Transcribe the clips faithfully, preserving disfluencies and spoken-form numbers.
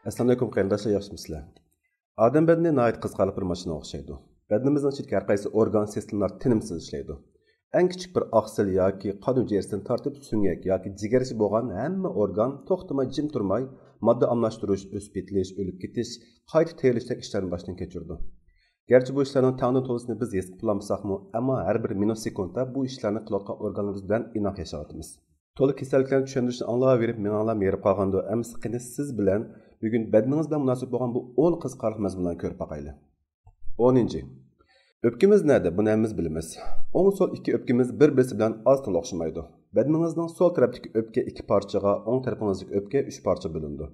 ئەسسالامۇئەلەيكۇم قېرىنداشلار، ياخشىمۇسىلەر؟ ئادەم بەدىنى ناھايىتى قىزىقارلىق بىر ماشىنىغا ئوخشايدۇ. بەدىنىمىزنىڭ ئىچىدىكى ھەر قايسى ئورگان، سىستېمىلار تىنىمسىز ئىشلەيدۇ. ئەڭ كىچىك بىر ئاقسىل ياكى قان ھۈجەيرىسىدىن تارتىپ سۆڭەك ياكى جىگەرگىچە بولغان ھەممە ئورگان توختىماي جىم تۇرماي ماددا ئالماشتۇرۇش، ئۆسۈپ يېتىلىش، ئۆلۈپ كېتىش، قايتا تېرىلىشتەك ئىشلارنى باشتىن كەچۈرىدۇ. گەرچە بۇ ئىشلارنىڭ تەڭدىن تولىسىنى بىز ھېس قىلالمىساقمۇ، ئەمما ھەر بىر مىنۇت سېكۇنتتا بۇ ئىشلارنى قىلىۋاتقان ئورگانلىرىمىز بىلەن ئىناق ياشاۋاتىمىز. تولا كېسەللىكلەرنى چۈشەندۈرۈشنى ئاڭلاۋېرىپ مېڭەڭلارمۇ ھېرىپ قالغاندۇ؟ ئەمىسە قېنى سىز بىلەن بۈگۈن بەدىنىڭىز بىلەن مۇناسىۋەت بولغان بۇ ئون قىزىقارلىق مەزمۇنلارنى كۆرۈپ باقايلى. ئونىنچى. ئۆپكىمىز نەدە؟ بۇنى ھەممىمىز بىلىمىز. ئوڭ سول ئىككى ئۆپكىمىز بىر-بىرسى بىلەن ئاز-تولا ئوخشىمايدۇ. بەدىنىڭىزنىڭ سول تەرەپتىكى ئۆپكە ئىككى پارچىغا، ئوڭ تەرىپىڭىزدىكى ئۆپكە ئۈچ پارچىغا بۆلۈنىدۇ.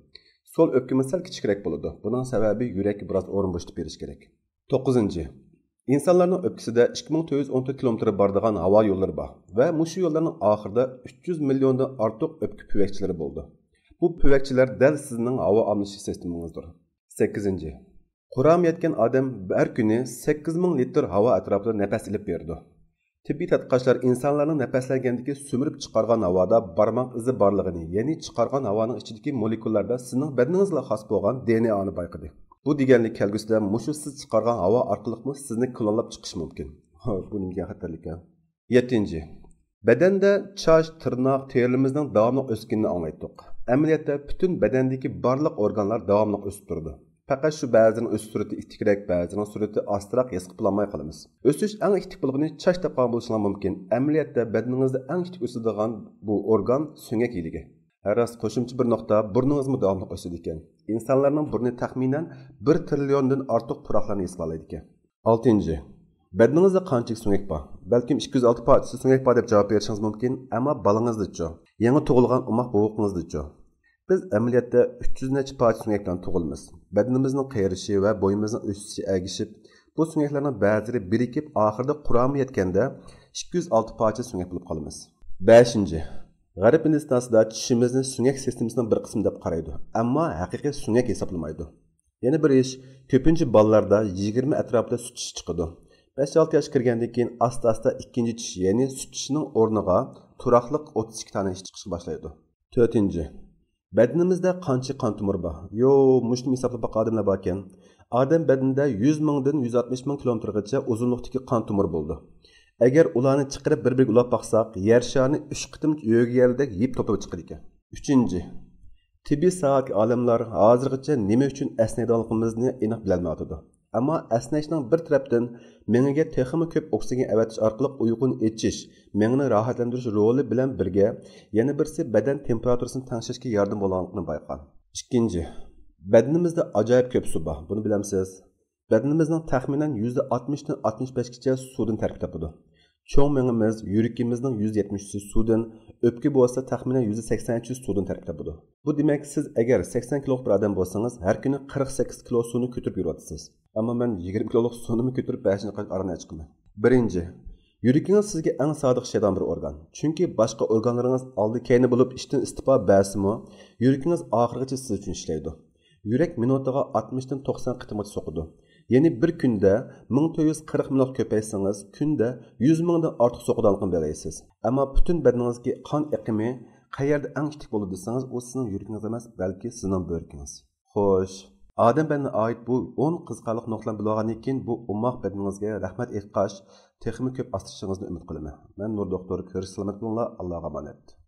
سول ئۆپكىمىز سەل كىچىكرەك بولىدۇ. بۇنىڭ سەۋەبى يۈرەككە بىراز ئورۇن بوشىتىپ بېرىش كېرەك. توققۇزىنچى. ئىنسانلارنىڭ ئۆپكىسىدە ئىككى مىڭ تۆت يۈز ئون تۆت كىلومېتىر بارىدىغان ھاۋا يوللىرى بار ۋە مۇشۇ يوللارنىڭ ئاخىرىدا ئۈچ يۈز مىليوندىن ئارتۇق ئۆپكە پۈۋەكچىلىرى بولىدۇ. بۇ پۈۋەكچىلەر دەل سىزنىڭ ھاۋا ئالمىشىش سىستېمىڭىزدۇر. سەككىزىنچى. قۇرامى يەتكەن ئادەم ھەر كۈنى سەككىز مىڭ لىتىر ھاۋا ئەتراپىدا نەپەس ئېلىپ بېرىدۇ. تېببىي تەتقىقاتچىلار ئىنسانلارنىڭ نەپەسلەنگەندىكى سۈمۈرۈپ چىقارغان ھاۋادا بارماق ئىزى بارلىقىنى، يەنى چىقارغان ھاۋانىڭ ئىچىدىكى مولېكۇللاردا سىزنىڭ بەدىنىڭىزگە خاس بولغان دې ئېن ئېنى بايقىدى. بۇ دېگەنلىك كەلگۈسىدە مۇشۇ سىز چىقارغان ھاۋا ئارقىلىقمۇ سىزنى كلونلاپ چىقىشى مۇمكىن. بۇ نېمە دېگەن خەتەرلىك ھە؟ يەتتىنچى. بەدەندە چاچ، تىرناق، تېرىلىرىمىزنىڭ داۋاملىق ئۆسكىنىنى ئاڭلايتتۇق. ئەمەلىيەتتە پۈتۈن بەدەندىكى بارلىق ئورگانلار داۋاملىق ئۆسۈپ تۇرىدۇ. پەقەت شۇ بەزىلىرىنىڭ ئۆسۈش سۈرئىتى ئىتتىكرەك، بەزىلىرىنىڭ سۈرئىتى ئاستىراق ھېس قىلالماي قالىمىز. ئۆسۈش ئەڭ ئىتتىك بولغىنى چاچ دەپ قالغان بولۇشىڭلار مۇمكىن. ئەمەلىيەتتە بەدىنىڭىزدە ئەڭ ئىتتىك ئۆسىدىغان بۇ ئورگان سۆڭەك يىلىكى. ھە راست، قوشۇمچە بىر نۇقتا، بۇرنىڭىزمۇ داۋاملىق ئۆسىدىكەن. ئىنسانلارنىڭ بۇرنى تەخمىنەن بىر تىرىليوندىن ئارتۇق پۇراقلارنى ھېس قىلالايدىكەن. ئالتىنچى. بەدىنىڭىزدە قانچىلىك سۆڭەك بار؟ بەلكىم ئىككى يۈز ئالتە پارچىسى سۆڭەك بار دەپ جاۋاب بېرىشىڭىز مۇمكىن، ئەمما بالىڭىزدىچۇ؟ يېڭى تۇغۇلغان ئوماق بوۋىقىڭىزدىچۇ؟ بىز ئەمەلىيەتتە ئۈچ يۈز نەچچە پارچە سۆڭەك بىلەن تۇغۇلىمىز. بەدىنىمىزنىڭ قېرىشى ۋە بويىمىزنىڭ ئۆسۈشى ئەگىشىپ، بۇ سۆڭەكلەرنىڭ بەزىلىرى بىرىكىپ، ئاخىرىدا قۇرامى يەتكەندە ئىككى يۈز ئالتە پارچە سۆڭەك بولۇپ قالىمىز. بەشىنچى. غەرب ھىندىستانىدا چىشىمىزنى سۆڭەك سىستېمىسىنىڭ بىر قىسمى دەپ قارايدۇ، ئەمما ھەقىقىي سۆڭەك ھېسابلىمايدۇ. يەنە بىر ئىش، كۆپىنچە بالىلاردا يىگىرمە ئەتراپىدا سۈت چىشى چىقىدۇ. بەش-ئالتە ياشقا كىرگەندىن كېيىن ئاستا-ئاستا ئىككىنچى چىش، يەنى سۈت چىشىنىڭ ئورنىغا تۇراقلىق ئوتتۇز ئىككى دانە چىش چىقىشقا باشلايدۇ. تۆتىنچى. بەدىنىمىزدە قانچە قان تومۇر بار؟ يو، مۇشۇنى ھېسابلاپ باققان ئادەملەر باركەن. ئادەم بەدىنىدە يۈز مىڭدىن يۈز ئاتمىش مىڭ كىلومېتىرغىچە ئۇزۇنلۇقتىكى قان تومۇر بولىدۇ. ئەگەر ئۇلارنى چىقىرىپ بىر-بىرىگە ئۇلاپ باقساق، يەر شارىنى ئۈچ قېتىم يۆگىگەندەك يىپ توپلاپ چىقىدىكەن. ئۈچىنچى. تېببىي ساھەدىكى ئالىملار ھازىرغىچە نېمە ئۈچۈن ئەسنەيدىغانلىقىمىزنى ئېنىق بىلەلمەيۋاتىدۇ. ئەمما ئەسنەشنىڭ بىر تەرەپتىن مېڭىگە تېخىمۇ كۆپ ئوكسىگېن ئەۋەتىش ئارقىلىق ئۇيقۇنى ئېچىش، مېڭىنى راھەتلەندۈرۈش رولى بىلەن بىرگە يەنە بىرسى بەدەن تېمپېراتۇرىسىنى تەڭشەشكە ياردىمى بولغانلىقىنى بايقىغان. ئىككىنچى، بەدىنىمىزدە ئاجايىپ كۆپ سۇ بار، بۇنى بىلەمسىز؟ بەدىنىمىزنىڭ تەخمىنەن يۈزدە ئاتمىشتىن ئاتمىش بەشكىچە سۇدىن تەركىب تاپىدۇ. چوڭ مېڭىمىز، يۈرىكىمىزنىڭ يۈزدە يەتمىش ئۈچى سۇدىن، ئۆپكە بولسا تەخمىنەن يۈزدە سەكسەن ئۈچى سۇدىن تەركىب تاپىدۇ. بۇ دېمەك، سىز ئەگەر سەكسەن كىلولۇق بىر ئادەم بولسىڭىز، ھەر كۈنى قىرىق سەككىز كىلو سۇنى كۆتۈرۈپ يۈرۈۋاتىسىز. ئەمما مەن يىگىرمە كىلولۇق سۇنىمۇ كۆتۈرۈپ بەشىنچى قات ئاران چىقىمەن. بىرىنچى، يۈرىكىڭىز سىزگە ئەڭ سادىق ئىشلەيدىغان بىر ئورگان. چۈنكى باشقا ئورگانلىرىڭىز ئالدى كەينى بولۇپ ئىشتىن ئىستېپا بەرسىمۇ، يۈرىكىڭىز ئاخىرغىچە سىز ئۈچۈن ئىشلەيدۇ. يۈرەك مىنۇتىغا ئاتمىشتىن توقسان قېتىمغىچە سوقىدۇ. يەنى بىر كۈندە مىڭ تۆت يۈز قىرىق مىنۇت كۆپەيتسىڭىز، كۈندە يۈز مىڭدىن ئارتۇق سوقىدىغانلىقىنى بىلەلەيسىز. ئەمما پۈتۈن بەدىنىڭىزدىكى قان ئېقىمى قەيەردە ئەڭ ئىتتىك بولىدۇ دېسىڭىز، ئۇ سىزنىڭ يۈرىكىڭىز ئەمەس، بەلكى سىزنىڭ بۆرىكىڭىز. خوش، ئادەم بەدىنىگە ئائىت بۇ ئون قىزىقارلىق نۇقتىلارنى بىلىۋالغاندىن كېيىن، بۇ ئوماق بەدىنىڭىزگە رەھمەت ئېيتقاچ، تېخىمۇ كۆپ ئاسرىشىڭىزنى ئۈمىد قىلىمەن. مەن نۇر دوختۇر، كۆرۈشكە سالامەت بولۇڭلار، ئاللاغا ئامانەت.